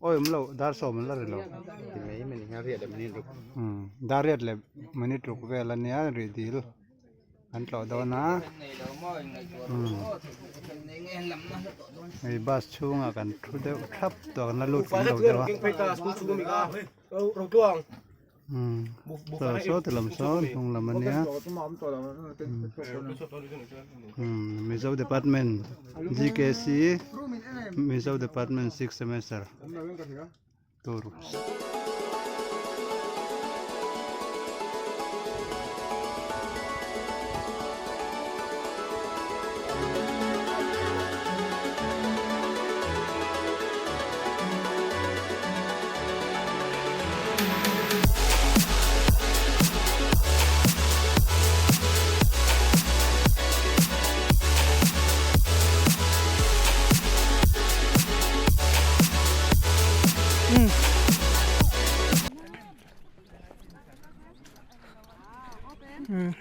Awi awm lo dar sawm an la ri lo dar riat leh minute ruk vel a nia rih dil an tlawh dawn a hei bus chhungah kan thu deuh thap tawh kan la lut kim lo deuh a. Saw saw ti lam sawn hnung lam a nia Mizo department GKC Mizo department six semester tur.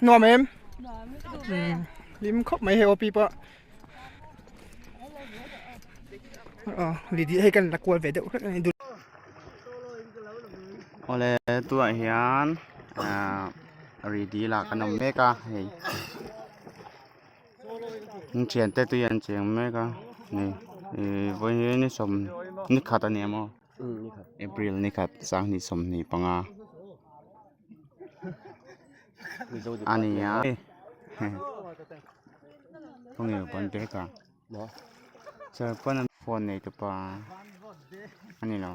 Nuam em lim khawp mai hei OP pawh hei kan la kual ve deuh hlek a ni. Awle tunah hian ahh rih dil ah kan awm mek a hei an thiante tui an cheng mek a ni ih vawiin ni sawm ni khat a ni ang maw April ni khat sanghnih 25 a ni a khawnge ban ber ka chuan phone nei tupa a ni lo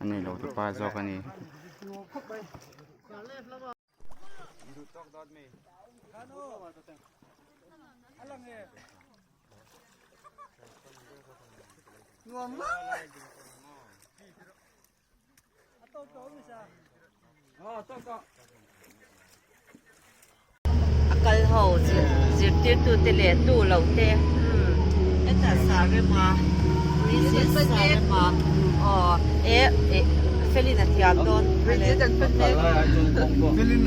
a ni lo tupa zawk a ni. A kal ho zirtirtu te leh tu lo te hetah sah rema Mrs sah rema aw e felin a thiam dawn Felin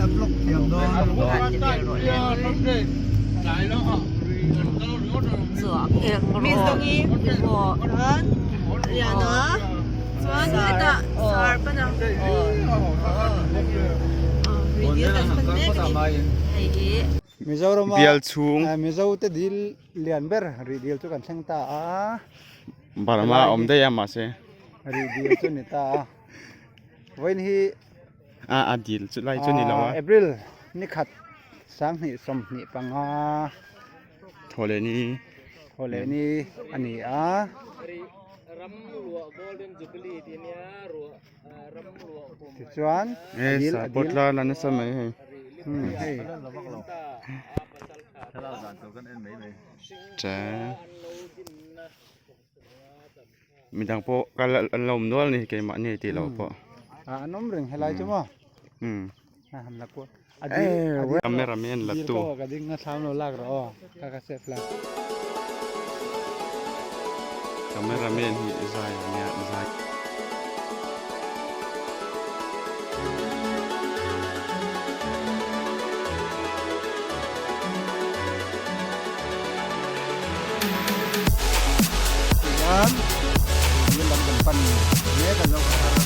a vlog thiam dawn Mizoram a Bial chhung Mizo te dil lian ber rih dil chu kan thleng ta a. Burma a awm daih a mahse. Rih dil chu ni ta a. Vawiin hi a a dil chu lai chu ni lo a. April ni khat 2025 Thawhlehni Thawhlehni a ni a. Tichuan e sa pawt la la nasa mai hei hei che midang pawh kal an lo awm nual a ni keimahni tih loh pawh a an awm reng helai chu maw. han la kual a dil a dil Cameraman la dil tu. pawh ka ding a thlam lo lak rawh aw ka ka set la. Cameraman hi zai a nia zai. Tihian dil lam kan pan mek a zo.